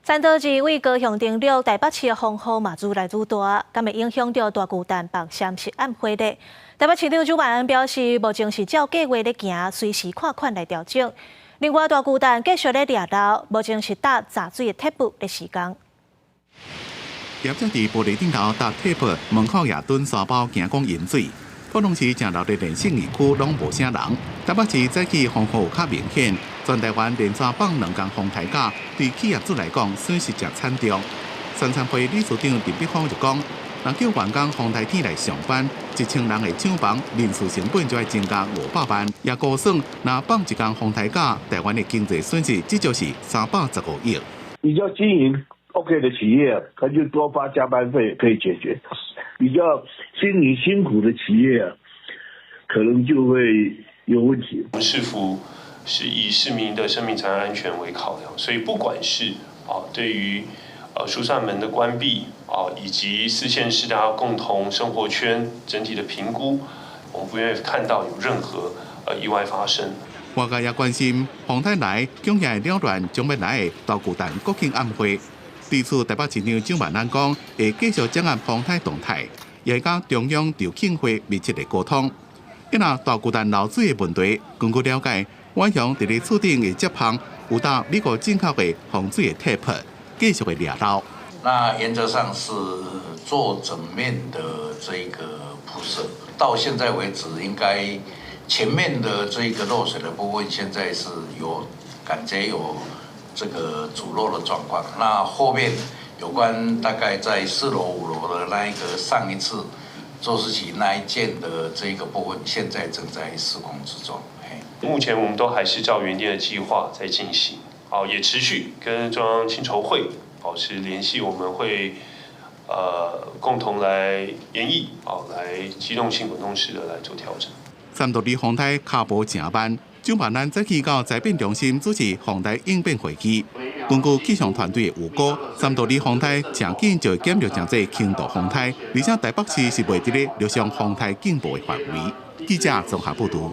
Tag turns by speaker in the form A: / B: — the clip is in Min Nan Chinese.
A: 三多日對高雄登陸，台北市的風雨嘛愈來愈大，敢會影響著大巨蛋北三食暗會咧？台北市長蔣萬安表示，目前是照計畫咧行，隨時看款來調整。另外，大巨蛋繼續咧掠漏，目前是搭閘水的鐵布咧施工。
B: 業者佇玻璃頂頭搭鐵布，門口也囤沙包，驚講淹水。普通時誠熱的連勝二區攏無啥人。台北市早起風雨較明顯，全台灣連續放兩工風颱假，對企業主來講損失誠慘重。山餐會理事長林碧芳就講，若叫員工風颱天來上班，1000人的廠房人事成本就愛增加500萬，也估算若放一工風颱假，台灣的經濟損失至少是315億。
C: 比較經營 OK 的企業，他就多發加班費可以解決；比較經營辛苦的企業，可能就會有問題。
D: 我們市府是以市民的生命財產安全為考量，所以不管是啊對於疏散門的關閉啊，以及四縣市大家共同生活圈整體的評估，我們不願意看到有任何意外發生。
B: 外界也關心風颱來，恐驚會擾亂將欲來的大巨蛋國慶暗會。對此，台北市長蔣萬安講，會繼續掌握風颱動態，也會佮中央籌慶會密切的溝通。今若大巨蛋漏水的問題，根據了解，遠雄佇咧厝頂的接縫有搭美國進口的防水的鐵皮，繼續會掠漏。
E: 那原則上是做整面的這個鋪設，到現在為止，應該前面的這個漏水的部分，現在是有感覺有這個阻漏的狀況。那後面有關大概在4樓5樓的那一個上一次做事情那一件的這個部分，現在正在施工之中。
D: 目前我們都還是照原定的計劃在進行，好，也持續跟中央青籌會保持聯繫，我們會共同來研議，好，來機動性、滾動式的來做調整。
B: 三多里風颱跤步誠慢，蔣萬安早起到災變中心主持風颱應變會議。根據氣象團隊的預估，三多里風颱誠緊就會減弱成做輕度風颱，而且台北市是袂佇咧陸上風颱警報的範圍。記者綜合報導。